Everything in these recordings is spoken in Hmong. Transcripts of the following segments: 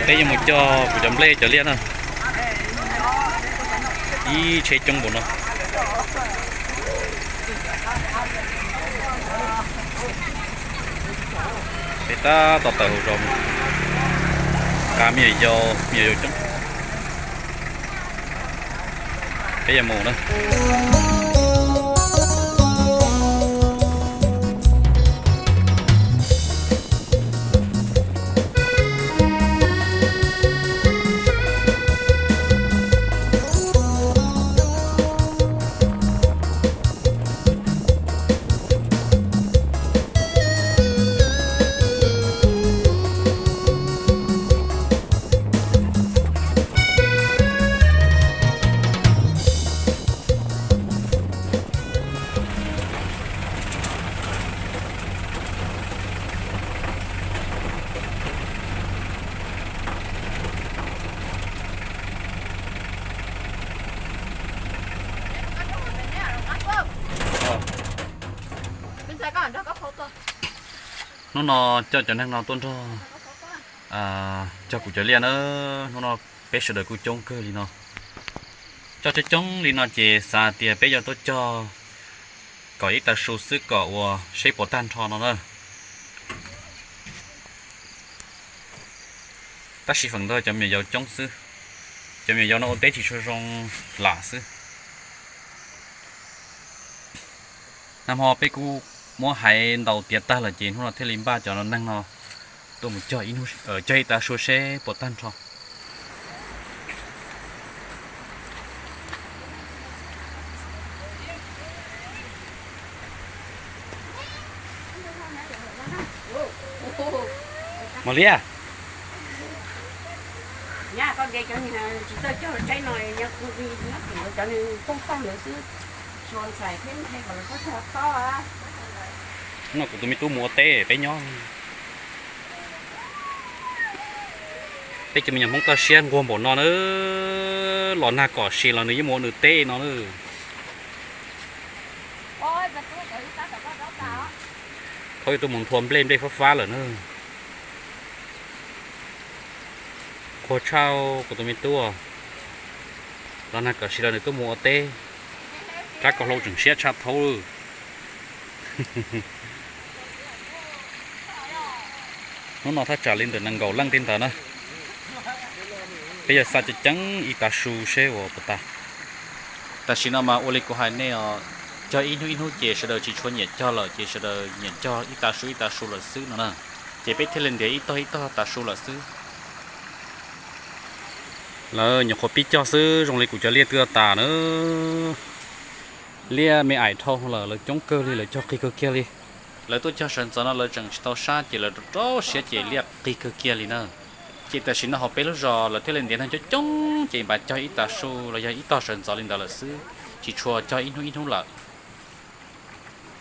Peb yuav mus cog kuv cov nplej cov liaj na. Ib tsheb coob npaum no. Peb tab tom tawm hauv zos mus, nqa me nyuam yaus, me nyuam yaus coob. Peb yuav mus na. Hnub no coj cov neeg no tuaj nrog cog kuv cov liaj na. Hnub no peb sawv daws kuj coob kawg li no. Coj coob coob li no ces xav hais tias peb yuav tuaj cog kom ib tag su xwb kom ua seb puas tag nrho no na. Tab sis feem ntau cov me nyuam yaus coob xwb, cov me nyuam yaus no ua teb tsis tshua zoo lam xwb. Nag hmo peb kuj muab haiv ntaus tiav tag lawm ces hnub no thiaj li npaj cov neeg no tuaj mus cog ib tag su seb puas tag nrho. Mos Liab, tsis txawj cog tsaib no, cov nws poob tag ntawd xwb, tsis ua ntxhais thiab kom lawv txhob cog tob. No kuv tus me tub mus ua teb peb nyob. Peb cov me nyuam Hmoob toj siab nquag npaum no na, los nag kom si los nws yeej mus ua nws teb no na. Thaub yuav tuaj mus nthua nplej, nplej fab fab lawm na. Nquag tshaj kuv tus me tub, los nag kom si los nws tuaj mus ua teb. Rab kaus hlau tseem siab tshaj Thaub. Hnub no thaj tsam li ntawm nees nkaum leej tej ntawd na. Peb yuav xa ceev ceev ib tag su seb ua puas tag. Tam sim no mas ua li kuv hais nej os, cog ib hnub ib hnub ces sawv daws tsis tshua nyiam cog lawm ces sawv daws nyiam cog ib tag su ib tag su lawm xwb no na. Ces peb thiaj li ntiav ib tog ib tog tag su lawm xwb. Lawv nyuam qhuav pib cog xwb zoo li kuv cov liaj twb tas na. Liaj me aim dhau lawm, lawv coob kawg li, lawv cog qis kawg kiag li. Lawv tuaj cog sawv ntxov no lawv tseem tsis tau sab ces lawv rau rau siab ces liaj qis kawg kiag li na. Ces tam sim no hauv peb lub zos lawv thiaj li ntiav neeg coob coob ces npaj cog ib tag su los yog ib tog sawv ntxov li ntawd lawm xwb, tsis tshua cog ib hnub ib hnub lawm.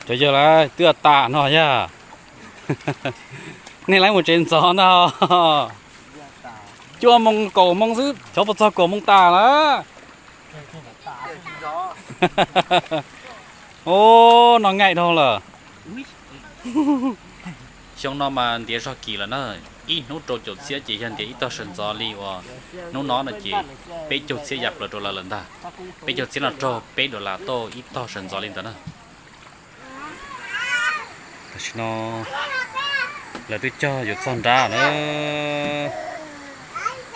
Cov yawg lawv twb tas no yog nej lawv mus tsev ntxov ntag. Cuaj moo kaum moo xwb, xyov puas txog kaum moo tas na. Ub, no ngaim dhau lawm. Xyoo no mas ntiav zog kis lawm na, ib hnub rau caum txhiab ces yog ntiav ib tog sawv ntxov li uas hnub no no ces peb caug txhiab ya plaws rau lawv lawm ntag. Peb caug txhiab no raug peb dollar tauj ib tog sawv ntxov li ntawd na. Tam sim no lawv twb cog yuav txog nrab na.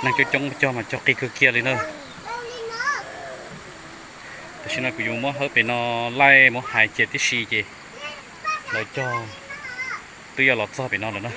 Neeg coob coob cog mas cog qis kawg kiag li na. Tam sim no kuv yuav muab hawb pem no laij muab hais cia tib si ces lawv cog twb yuav los txog pem no lawm na.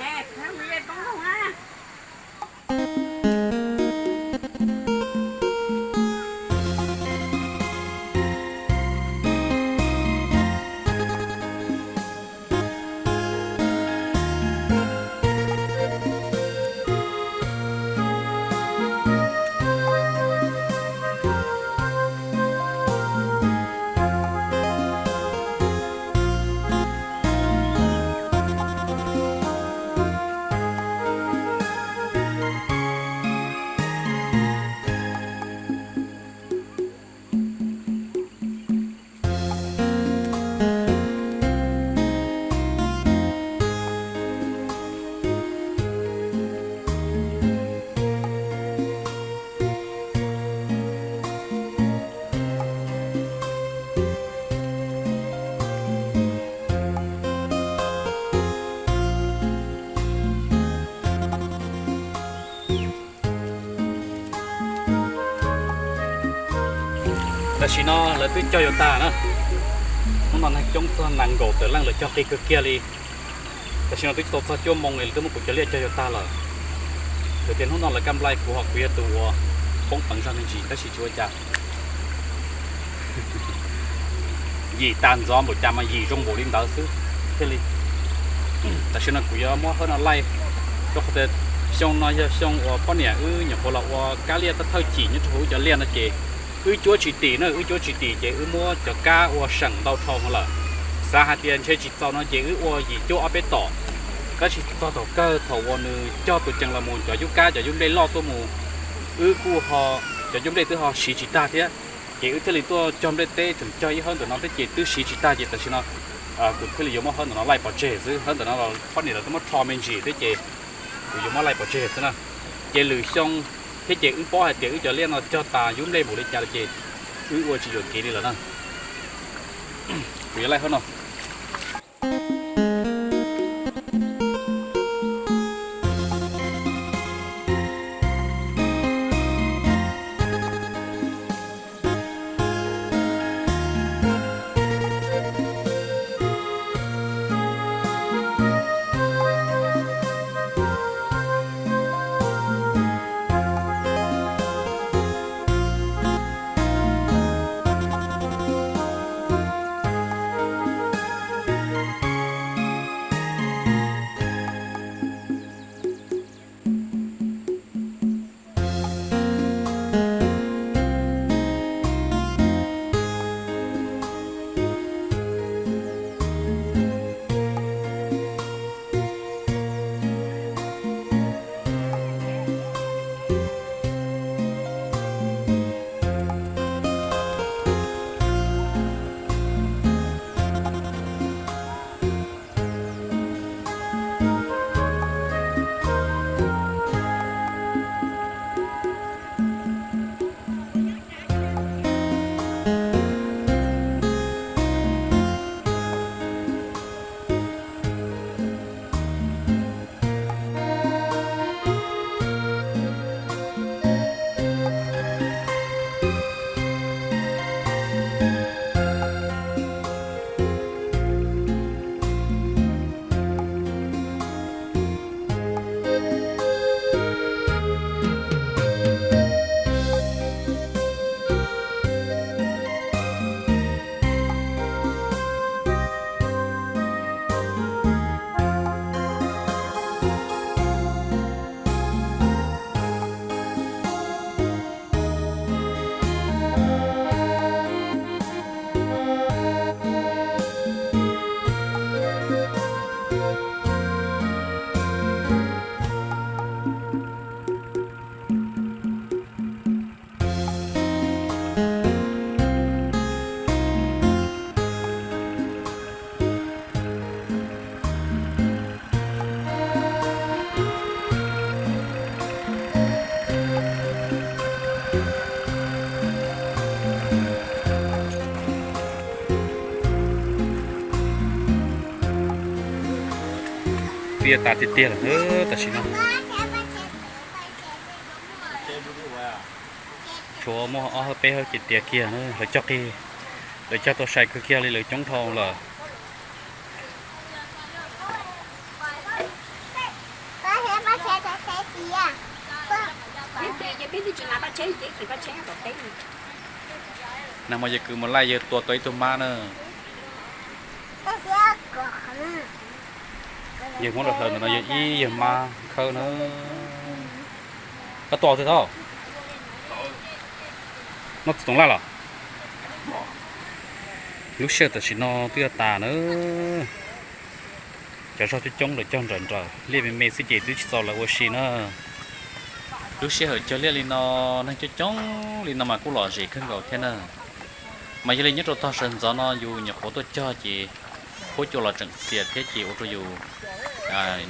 Tam sim no lawv twb cog yuav tag na. Hnub no neeg coob txog nees nkaum tawm leej, lawv cog qis kawg kiag li. Tam sim no twb tsis tau txog cuaj moo li, lawv twb muab kuv cov liaj cog yuav tag lawm. Lawv tias hnub no lawv kaj nplai kuv, ho kuv yog tus uas poob peev zog me ntsis, tab sis tsis ua cas. Yim tas ntxov npaum cas mas yim zoo npaum li ntawd xwb thiaj li. Tam sim no kuv yuav muab hawb no laij, rau qhov tias xyoo no yog xyoo uas poj niam wb nyuam qhuav los ua kab liaj thawj thawj chim nyob rau hauv wb cov liaj no ces wb cuab tsis tim na, wb cuab tsis tim ces wb muab cov kab ua seem ntau dhau no lawm. Xav hais tias ntshe tsis txaus no ces wb ua yim cuab ob peb tom. Tab sis txog thaum kawg thaum uas nws cog tus cees los mus, cov yub kab cov yub nplej loj tuaj mus, wb kuj ho, cov yub nplej twb ho siv tsis tag thiab. Ces wb thiaj li tuaj cog nplej teb, tseem cog ib hawb ntawm no thiab ces twb siv tsis tag, ces tam sim no kuv thiaj li yuav muab hawb ntawm no laij pov tseg xwb. Hawb ntawm no los poj niam lawv twb muab rho me ntsis thiab ces kuv yuav muab laij pov tseg xwb na. Ces lwm xyoo thiab ces wb paub hais tias wb cov liaj no cog tas yub nplej npaum li cas lawm ces wb ua tsis yuam kev li lawm na. Kuv yuav laij hawb no. Twb yuav tas tiag tiag lawm tam sim no. Tshuav muaj ob hawb peb hawb ces tiav kiag na, lawv cog qis, lawv cog tau sai kawg kiag li, lawv coob dhau lawm. Nag hmo yawg kwv mus laij yawg tua tau ib tug mab na. Yawg muab rau hlawv ntawm no yog ib yawg mab khawb na. Koj tua twg tau? Noj txiv toov laj los? Lub sij hawm tam sim no twb yuav tas na. Cov zog coob coob lawv cog nrawm nrawm, liaj me me xwb ces twb tsis txaus lawv ua si na. Lub sij hawm cog liaj li no, neeg coob coob li no mas kuj lom zem kawg nkaus thiab na. Mas yog li nyob rau tog sawv ntxov no yus nyuam qhuav tuaj cog ces huab cua los tseem txias thiab ces ua rau yus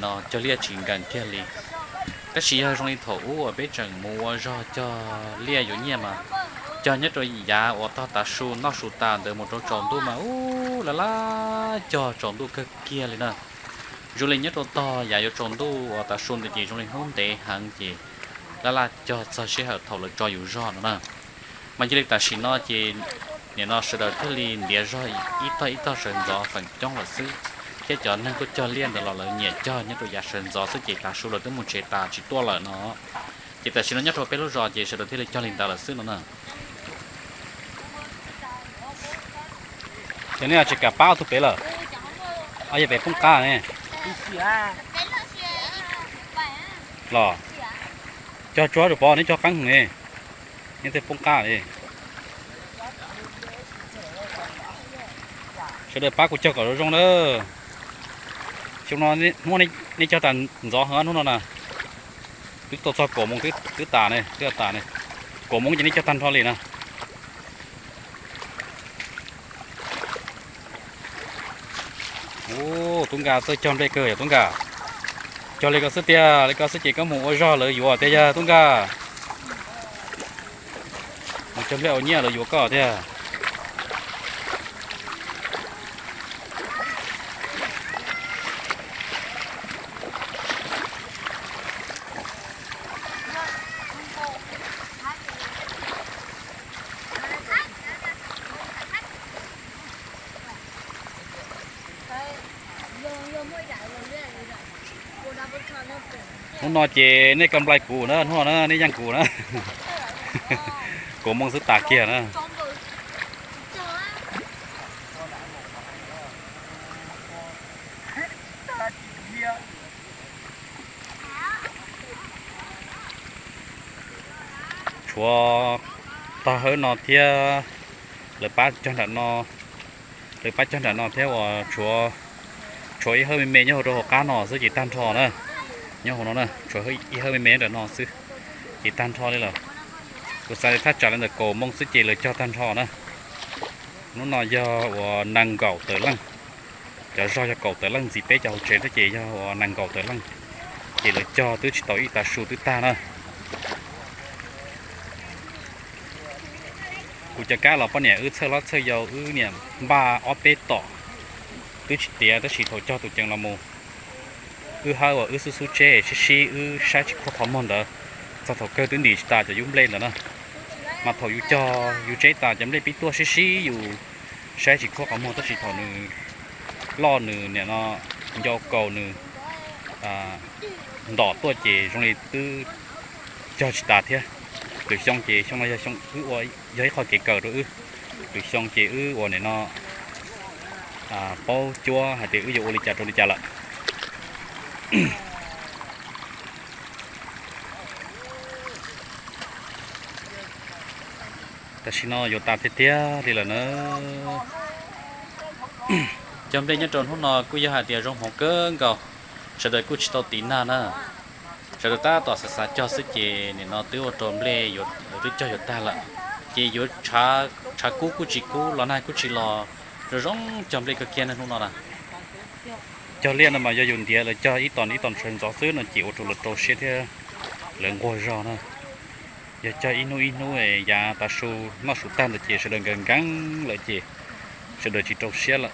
no cog liaj tsis nkees kiag li. Tab sis yog zoo li thaum ub uas peb tseem mus ua zog cog liaj yuav nyiaj mas, cog nyob rau yav uas tog tav su noj su tas ntawd mus rau tsaus ntuj mas ub laj laj cog tsaus ntuj kawg kiag li na. Zoo li nyob rau tog yav yuav tsaus ntuj uas tav su ntawd ces zoo li hnub ntev heev ces laj laj cog txog sij hawm thaum lawv tso yus zog no na. Mas cia li tam sim no ces nim no sawv daws thiaj li ntiav zog ib tog ib tog sawv ntxov feem coob lawm xwb, thiab cov neeg tuaj cog liaj ntawd los lawv nyiam cog nyob rau yav sawv ntxov xwb ces tav su lawv twb mus tsev tas tsis tuaj lawm no. Ces tam sim no nyob rau peb lub zos ces sawv daws thiaj li cog li ntawd lawm xwb no na. Ces nej tsis kam pab ob tug pem lawm, yog pem poob qab ne los cog tsuav rau pov neb cog qeeb ne, neb tej poob qab li. Sawv daws pab kuv cog kom zoo zoo na. Xyoo no hnub neb cog tas ntxov heev hnub no na. Twb tau txog kaum moos twb tas ne, twb tas ne. Kaum moos ces neb cog tag nrho li na. Ub, tub Nkaj txawj cog nplej kawg yog tub Nkaj. Cog li ko xwb tiag, li ko xwb ces koj mus ua zog lawv yuav tiag yog tub Nkaj. Mus cog nplej ua nyiaj lawv yuav koj tiag. Hnub no ces nej ka nplai kuv na, hnub no na nej yeej kuv na. Kaum moos xwb tas kiag na. Tshuav tog hawb no thiab, lawv pab cog nram no, lawv pab cog nram no thiab uas tshuav ib hawb me me nyob hauv rau hauv qab no xwb ces tag nrho na. Nyob hauv no na tshuav ib hawb me me nyob nram no xwb ces tag nrho li lawm. Kuv xav tias thaj tsam li ntawm kaum moos xwb ces lawv cog tag nrho na. Hnub no yog uas nees nkaum tawm leej, cov zog yog kaum tawm leej, ntxiv peb cov hauv tsev thiab ces yog uas nees nkaum tawm leej. Ces lawv cog twb tsis tau ib tav su twb tag na. Kuv cov kab los poj niam wb txhawj hlob txhawj yau wb niam npaj ob peb tom, twb tsis tiav tab sis thaum cog tus ceev los mus, wb hawb uas wb xub xub tseb sib sib wb saib tsis khuam qhov muag ntawd, txog thaum kawg twb ntim tsis tas cov yub nplej ntawd na. Mas thaum yus cog yus tseb tas cov nplej pib tuaj sib sib yus saib tsis khuam qhov muag tab sis thaum nws loj nws nim no ncau kaus nws ntom tuaj ces zoo li twb cog tsis tas thiab. Lwm xyoo ces xyoo no yog xyoo wb ua, yog ib qho kev kawm rau wb. Lwm xyoo ces wb ua nim no paub cuab hais tias wb yuav ua li cas rau li cas lawm. Tam sim no yuav tas tiag tiag li lawm na. Cov nplej nyob rau hnub no kuj yog hais tias zoo hmoov kawg nkaus, sawv daws kuj tsis tau tiv nag na. Sawv daws tab tom xav xav cog xwb ces nim no twb ua rau nplej yuav twb cog yuav tag lawm. Ces yuav tshav kub kuj tsis kub los nag kuj tsis los, zoo zoo cog nplej kawg kiag na hnub no na. Cog liaj no mas yog yus ntiav lawv cog ib tog ib tog sawv ntxov xwb no ces ua rau lawv rau siab thiab lawv nquag zog na. Yog cog ib hnub ib hnub yav tav su noj su tag ntawd ces sawv daws nkees nkees lawm ces sawv daws tsis rau siab lawm.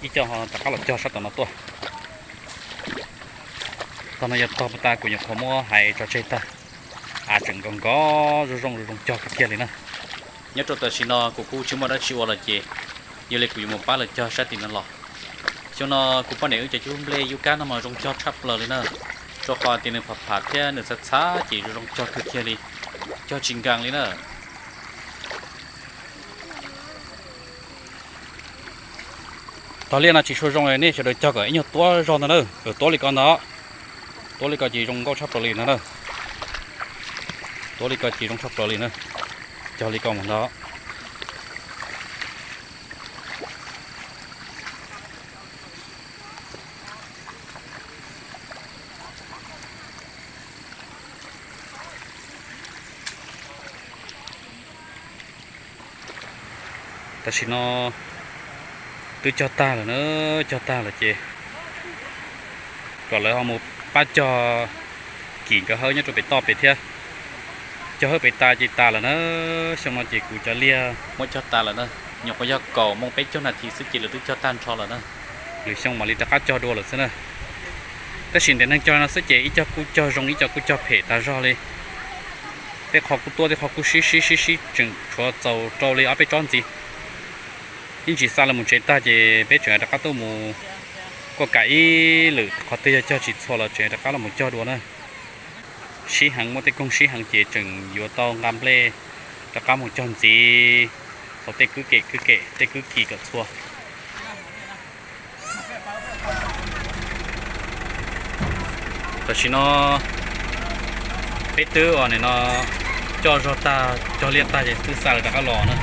Ib co ho rov qab los cog sab tom no tuaj. Tog no yog tog puag ta kuv nyuam qhuav muab hais tso tseg tag, av tseem nkaus nkaus zoo zoo zoo zoo cog kawg kiag li na. Nyob rau tam sim no kuv kuj tsis muaj dab tsi ua lawm ces yog li kuv yuav mus pab lawv cog sab tim no los. Xyoo no kuv poj niam wb cov cub nplej yub kab no mas zoo cog tshaj plaws li na, rau qhov tias nws pham pham thiab nws txhav txhav ces zoo zoo cog kawg kiag li, cog tsis nkees li na. Tog liaj no tsis tshua zoo nej sawv daws cog kom ib nyuag tuab zog ntag na, tuab li ko ntag. Tuab li ko ces zoo nkauj tshaj plaws li ntag na. Tuab li ko ces zoo tshaj plaws li na. Cog li ko mus ntag. Tam sim no twb cog tag lawm na, cog tag lawm ces kom lawv ho mus pab cog kim nkawd hawb nyob rau pem toj pem thiab. Cog hawb pem tas ces tas lawm na, xyoo no ces kuv cov liaj muab cog tas lawm na, nyuam qhuav yog kaum moos peb caug nas this xwb ces lawv twb cog tag nrho lawm na. Lwm xyoo mam li rov qab cog dua lawm xwb na. Tab sis ntiaj neeg cog no xwb ces ib co kuj cog zoo ib co kuj cog phem tas zog li. Tej qho kuj tuaj tej qho kuj sib sib sib sib tseem tshuav txaus rau li ob peb tsob ntxiv. Ib ntsis xa los mus tsev tag ces peb tseem rov qab tuaj mus kuaj kam ib lwm qhov twg yog cog tsis txhua los tseem rov qab los mus cog dua na. Sib heev muaj tej koog sib heev ces tseem yuav tau nqa nplej rov qab mus cog ntxiv hauv tej kwb kem kwb kem tej kwb kis kom txhua. Tam sim no peb twb ua nim no coj zog tag cog liaj tag ces twb xa lawv rov qab los na.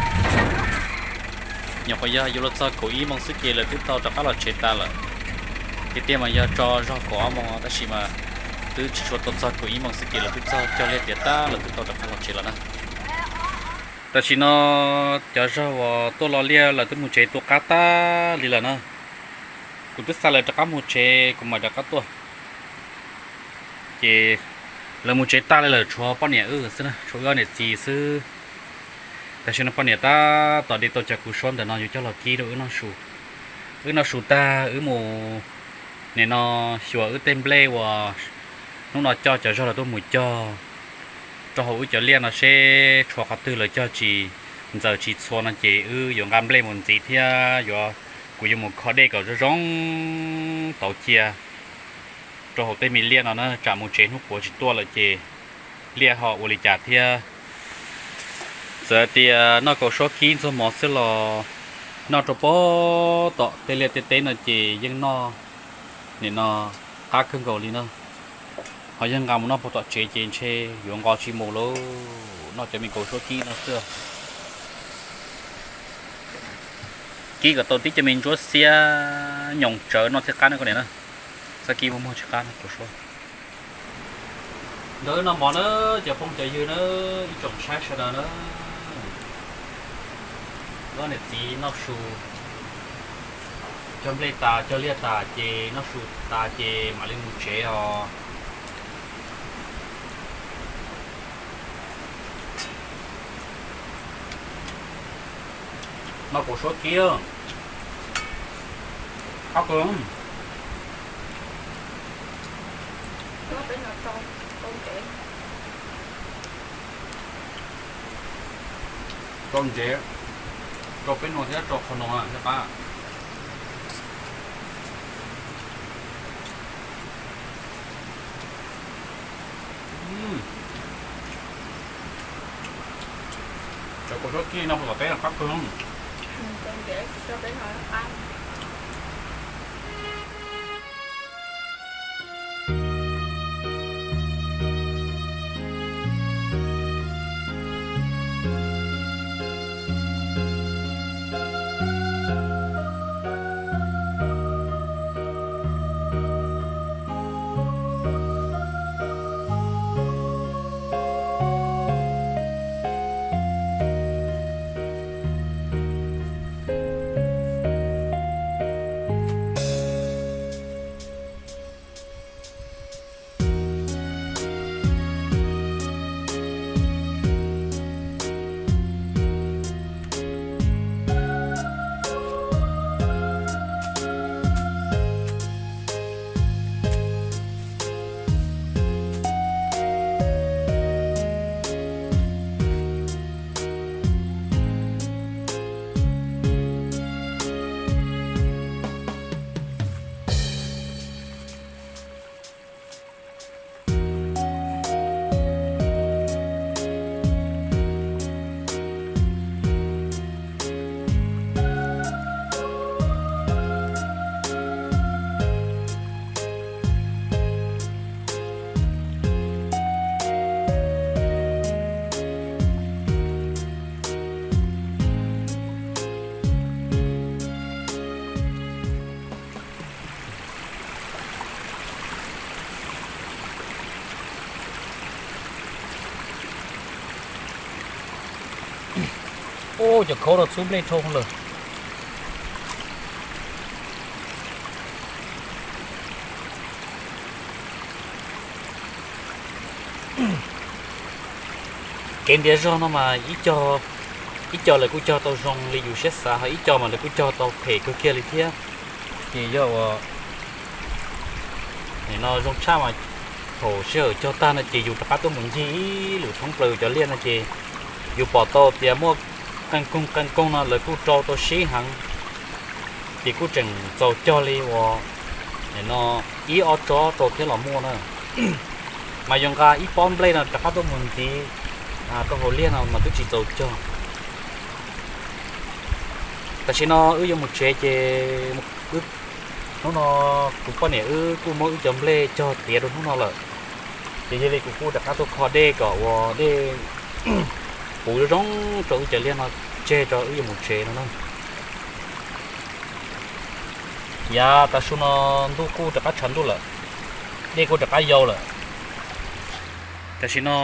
Nyuam qhuav yog yuav luag txog kaum ib moos xwb ces lawv twb tau rov qab los tsev tas lawm. Tiag tiag mas yog tso zog kaum ob moos tab sis mas twb tsis tshua tau txog kaum ib moos xwb ces lawv twb txog cog liaj tiav tag lawv twb tau rov qab los tsev lawm na. Tam sim no cov zog uas tuaj lo liaj lawv twb mus tsev tu qab tag li lawm na. Kuv twb xa lawv rov qab mus tsev kuv mam rov qab tuaj. Ces lawv mus tsev tag li lawm tshuav poj niam wb xwb na, tshuav wb ob niam txiv xwb. Tam sim no poj niam tab tom de tau cov kuv suab ntawm no yuav coj los kib rau wb noj su. Wb noj su tag wb mus nim no xyuas wb tej nplej uas hnub no coj cov zog los tuaj mus cog rau hauv wb cov liaj no seb tshuav qhov twg lawv cog tsis ntxaws tsis txhua no ces wb yuav nqa nplej mus ntxiv thiab yuav, kuv yuav mus kho dej kom zoo zoo tauv cia rau hauv tej me liaj no na, tsam mus tsev hnub puav tsis tuaj lawm ces liaj ho ua li cas thiab. Txawm tias noj kaum suab kib ntxuag mov xwb los noj rau pem tom tej liaj tej teb no ces yeej noj nim no qab kawg nkaus li na. Ho yog nqa mus noj puag tom tsev ces ntshe yuav nqos tsis mus lauj, noj cov me kaum suab kib no xwb. Kib kom tau tib cov me ntsuab xiab nyoos tsawv noj thiaj qab na koj niam na. Txhob kib muag muag tsis qab no kaum suab. Ntawd noj mov na, cov phooj cov ywg na, ib tsoom saib sawv daws na. Wb niam txiv noj su, cog nplej tas cog liaj tas ces noj su tas ces mam li mus tsev os. Noj kaum suab kib, qab kawg. Rau ntsev, rau peb nus thiab rau qhov nus thiab qab. Cov kaum suab kib no puas tom teb qab kawg. Ub, cov khaub no txhub nplej dhau lawm. Kev ntiav zog no mas ib co lawv kuj cog tau zoo li yus siab xav, ho ib co mas lawv kuj cog tau phem kawg kiag li thiab. Ces yog uas Nim no zoo tshaj mas thaum sij hawm cog tag no ces yus rov qab tuaj mus ncig ib lwm thoob plaws cov liaj no ces yus pom tau tias muaj qee koog qee koog no lawv kuj rau tau sib heev, ces kuj tseem txaus cog li uas nim no ib ob tsob rau thiab los muaj na. Mas yus nqa ib pob nplej no rov qab tuaj mus ntiv rau hauv liaj no mas twb tsis txaus cog. Tam sim no wb yuav mus tsev ces hnub no kuv poj niam wb kuj muab wb cov nplej cog tiav rau hnub no lawm. Ces yog li kuv kuj rov qab tuaj kho dej kom ua dej puv zoo zoo rau wb cov liaj no tseg rau wb yuav mus tsev no na. Yav tav su no ntuj kuj rov qab tshav ntuj lawm, dej kuj rov qab yau lawm. Tam sim no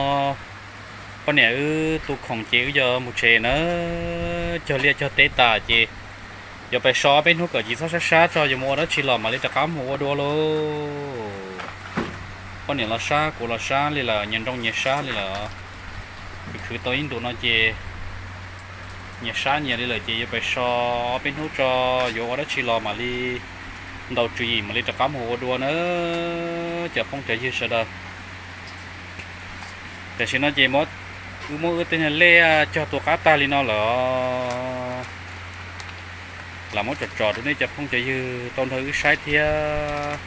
poj niam wb tu khoom ces wb yuav mus tsev na. Cog liaj cog teb tas ces yuav pais so ob peb hnub kom tsis txhob sab sab tso yuav mus ua dab tsi los mam li rov qab mus ua dua lauj. Poj niam los sab kuv los sab li lawm, nyias nroo nyias sab li lawm. Khwv khwv tau ib ntus no ces nyias sab nyias li lawm ces yuav pais so ob peb hnub tso yuav ua dab tsi los mam li ntaus tswv yim mam li rov qab mus ua dua na cov phooj cov ywg sawv daws. Tam sim no ces wb muab wb tej nyuag lej cog tua qab tag li no lawm. Lam muab tsom tsom rau nej cov phooj cov ywg tau nrog wb saib thiab.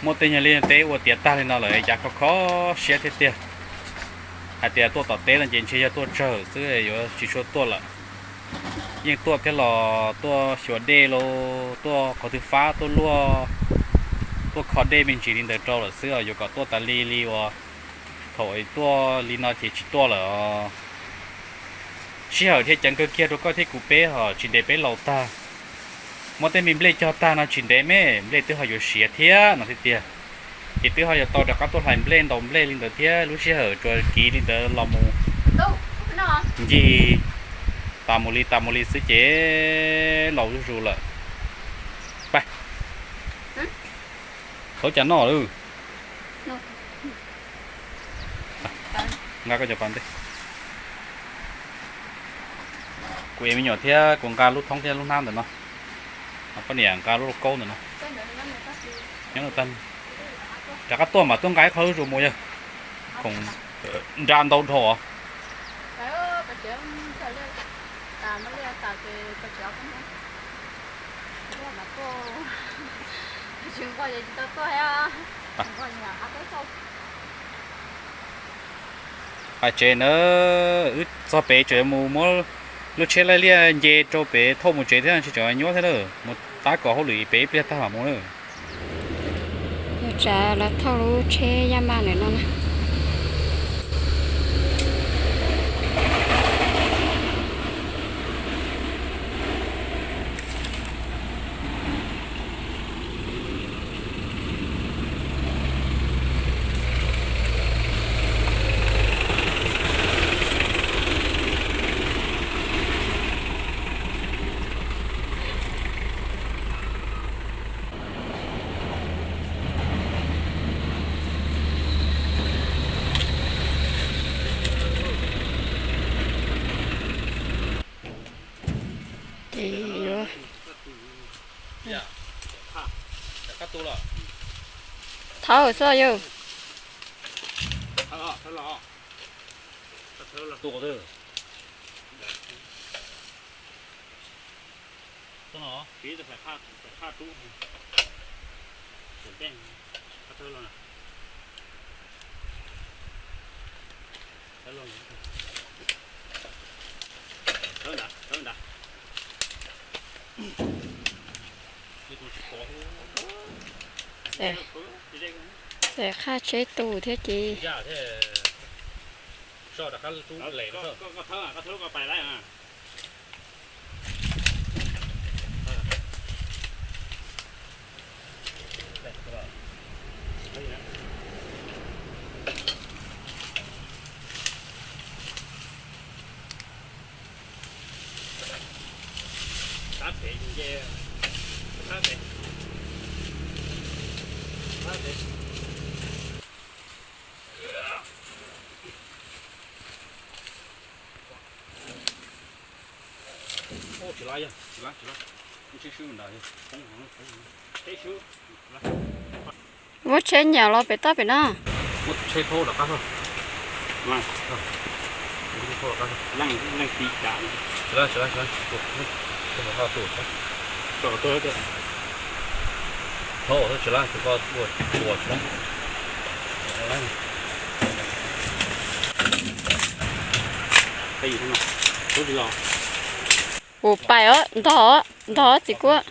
Muab tej nyuag liaj teb ua tiav tag li no lawm cas kho kho siab thiab tiag. Hais tias tuaj tom teb no ces ntshe yog tuaj tsawg xwb yuav tsis tshua tuaj lawm. Yeej tuaj thiab los tuaj xyuas dej los tuaj qhov twg fab tuaj luaj, tuaj kho dej me ntsis li ntawd rau lawm xwb os. Yuav kom tuaj tas li li uas thaum tuaj li no ces tsis tuaj lawm os. Sij hawm thiaj ceev kawg kiag rau koj thiab kuv peb ho tsis ntev peb laus tag. Muab tej me nplej cog tag no tsis ntev me nplej twb ho yuav siav thiab no thiab tiag. Ces twb ho yuav tau rov qab tuaj hlais nplej ntaus nplej li ntawd thiab lub sij hawm tsuas kiv li ntawd los mus ncig tas mus li tas mus li xwb ces laus zuj zus lawm. Pab, thaub cas noj lawm. Nqa koj cov pas ntej. Kuv ev me nyuam thiab kuv nqa lub thoob thiab lub hnab ntawm no. Poj niam nqa lub lauj kaub ntawm no. Nyob no tag. Rov qab tuaj mas tuaj nqa ib qho zuj zus mus yog khoom nra ntau dhau os. Hais tsev na, wb txog pem tseem mus muab lub tsheb laij liaj nce rau pem thauj mus tsev thiab tsis tseem nyuaj thiab na. Mus tab kom hauj lwm pem ib pliag tag mam mus na. Yog tsav lawv thauj lub tsheb yaj maj ntawm no na. Ces yuav thawb xwb yog. Txawm qhaj tsheb tus thiab ces Tsis Muab tsheb nyiam los pem toj pem no. Ua pais os, ntog os, ntog os txiv kuab.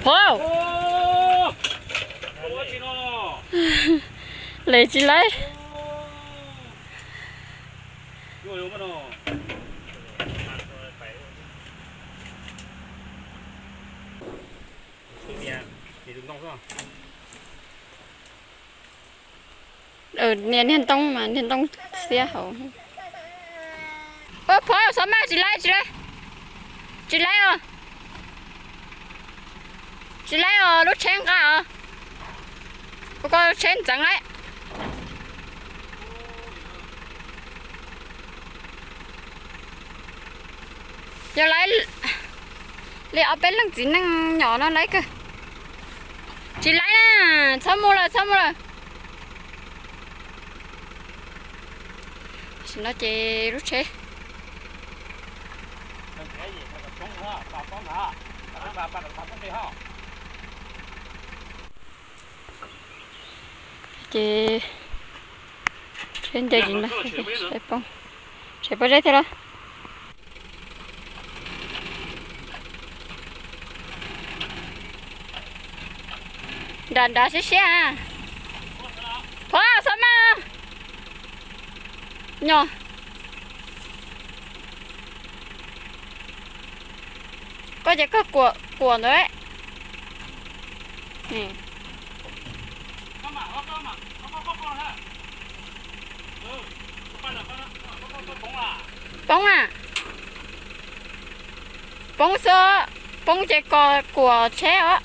Pov, lem tsis laib. Niag niag ntoo mas niag ntoo xiab hauv. Pov, xob maj, tsis laib, tsis laib, tsis laib os, tsis laib os, lub tsheb nqa os, ua koj tsheb ntxeev lawm. Yog laib li ob peb leej txiv neej nyom no laib kawg. Tsis laib na, txhob mus lawm, txhob mus lawm. Tam sim no ces lub tsheb ces tsheb nce tsis nto, saib poob, saib poob zeb thiab los. Nram nrad siab siab. Pov, xob maj. Nyo, koj ces koj kuam ntawd. Poob na, poob xwb, poob ces koj kuam tsheb os.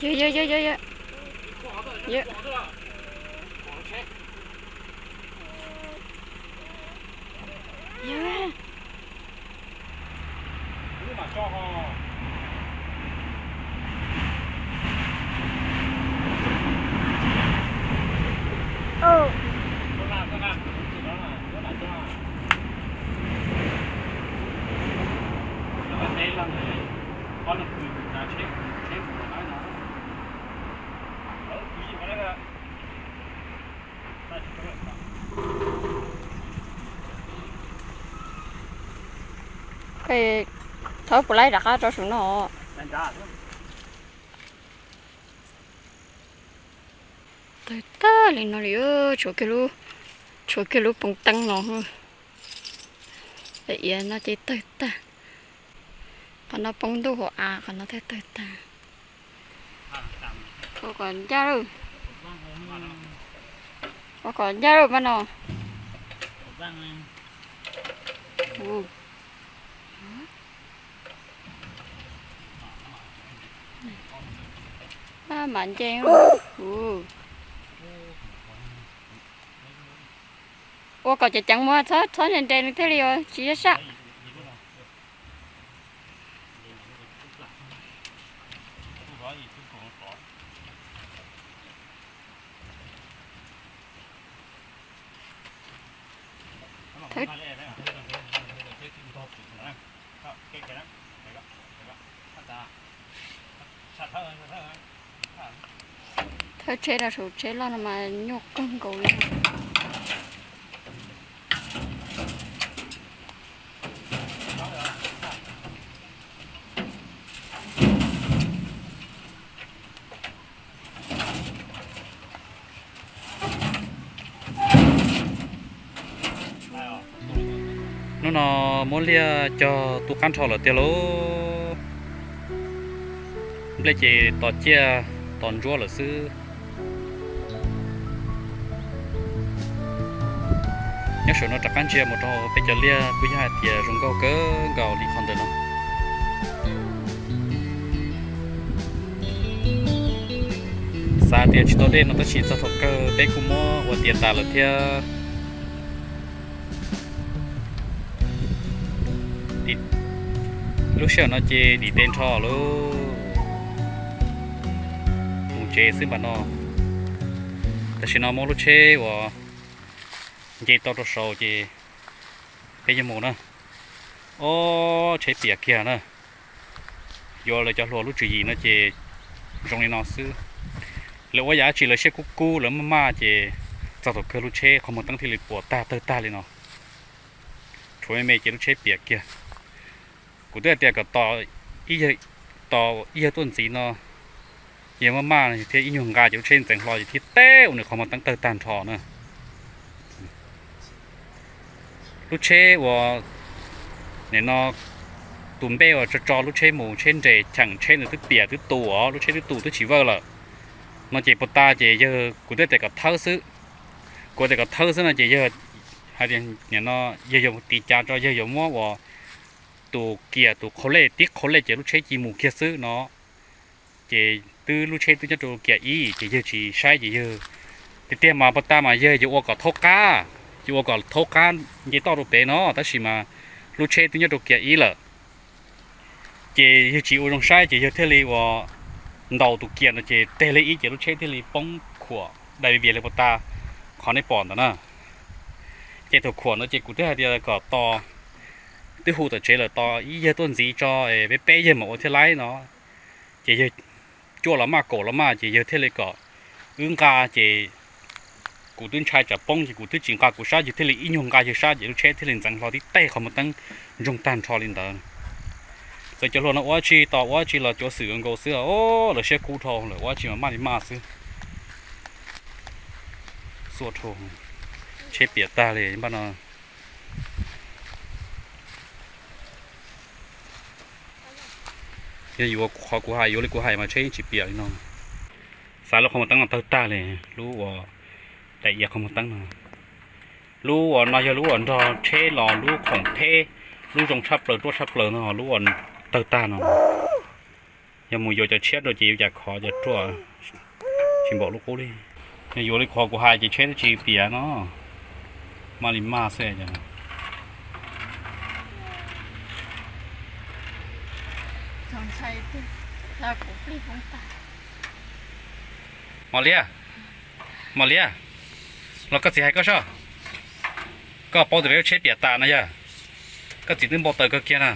Yog, yog, yog, yog, yog. Thov puas laib rov qab rau saum no. Tawg tag li no li, tshuav kiag lub, tshuav kiag lub poov teeb no. Iav no ces tawg tag. Qhov no poob ntuj hauv av, qhov no tawg tawg tag. Ua kom ncaj lawm. Ua kom ncaj lawm mas no. Mas nce. Ua kom ceev ceev mas txhob txhob nres nres nws thiaj li tsis sab sab. Thawb tsheb rau saum tsheb loj no mas nyuaj kawg nkaus li. Hnub no muab liaj cog tu qab nrho lawm tiag lauj. Nplej ces tos ciaj tos ntsuab lawm xwb. Nyob saum no rov qab ntsia mus rau peb cov liaj kuj yog hais tias zoo nkauj kawg nkaus li qhov ntawm no. Xav tias tsis tau dej no tab sis txog thaum kawg peb kuj muab ua tiav tas lawm thiab. Lub sij hawm no ces dim tes nrho lauj, mus tsev xwb npam no. Tam sim no muab lub tsheb uas nce tau rau saud ces peb yuav mus na. Ob, tsheb piam kiag na. Yuav lawv cov hluas lub tswv yim no ces zoo li no xwb. Lawv ua yam dab tsi lawv siab kub kub lawv maj maj ces txog thaum kawg lub tsheb qhov muag teeb thiaj li puas tag tawg tag li no. Tshuav me me ces lub tsheb piam kiag. Kuv twb hais tias kom tos ib yawg tuaj ntxiv no, yawg maj maj thiab ib nyuag nqa ces lub tsheb ntxeev hlo ces thiaj teb ua nws qhov muag teeb tawg tag nrho na. Lub tsheb uas nim no tus npej uas tso tso lub tsheb mus tsheb nres cheem tsheb nws twb piam twb tu os, lub tsheb twb tu twb tsis vawj lawm no ces puag ta ces yawg kuv twb tias kom thawb xwb. Kuv tias kom thawb xwb no ces yawg hais tias nim no yawg yuav tiv cav tso yawg yuav muab uas tus kiam tus qhau lej tib qhau lej ces lub tsheb cia mus kiag xwb no. Ces twb lub tsheb twb nyob rau kiam ib ces yawg tsis saib ces yawg tiag tiag mas puag ta mas yawg yuav ua kom thaub qab, yuav ua kom thaub qab nce toj rau pem no tab sis mas lub tsheb twb nyob rau kiam ib lawm. Ces yawg tsis ua zoo saib ces yawg thiaj li uas ntaus tus kiam no ces teg li ib ces lub tsheb thiaj li poob khuam dai vias li puag ta qhov nej pom ntawd na. Ces thaum khuam no ces kuv twb hais tias kom tos, twb hu tom tsev lawm tos ib yawg tuaj ntxiv tso es peb peb yawg mam ua thiaj laib no. Ces yawg cuaj los maj kaum los maj ces yawg thiaj li kom wb nqa ces kuv twb ntshai tsam poob ces kuv twb tsis nqa kuv sab yawg thiaj li ib nyuag nqa yawg sab ces lub tsheb thiaj li ntxeev hlo tib teg qhov muag teeb ntsoog tag nrho li ntawd. Txawm cov hluas no ua dab tsi tos ua dab tsi los cuav xwm nkaus xwb os, lawv siab kub dhau lawm ua dab tsi mas maj li maj xwb. Xuaj dhau, tsheb piam tag li npaj no. Yog yuav qhov kuv hais yuav li kuv hais mas tsheb yeej tsis piam li no. Xav lub qhov muag teeb no tawg tag li, lub uas daim iav qhov muag teeb no. Lub uas no yog lub uas nrog tsheb los lub khoom theb, lub zoo tshaj plaws ruaj tshaj plaws no lub uas tawg tag no. Yog mus yuav cov tshiab rau ces yuav cas khov cov ruaj tsis npaum lub qub li. Yog yuav li qhov kuv hais ces tsheb twb tsis piam no, maj li maj xwb. Mos Liab, Mos Liab, los koj txiv hais koj soj, koj paub tias peb lub tsheb piam tas no yog, koj txiv twb npau taws kawg kiag na.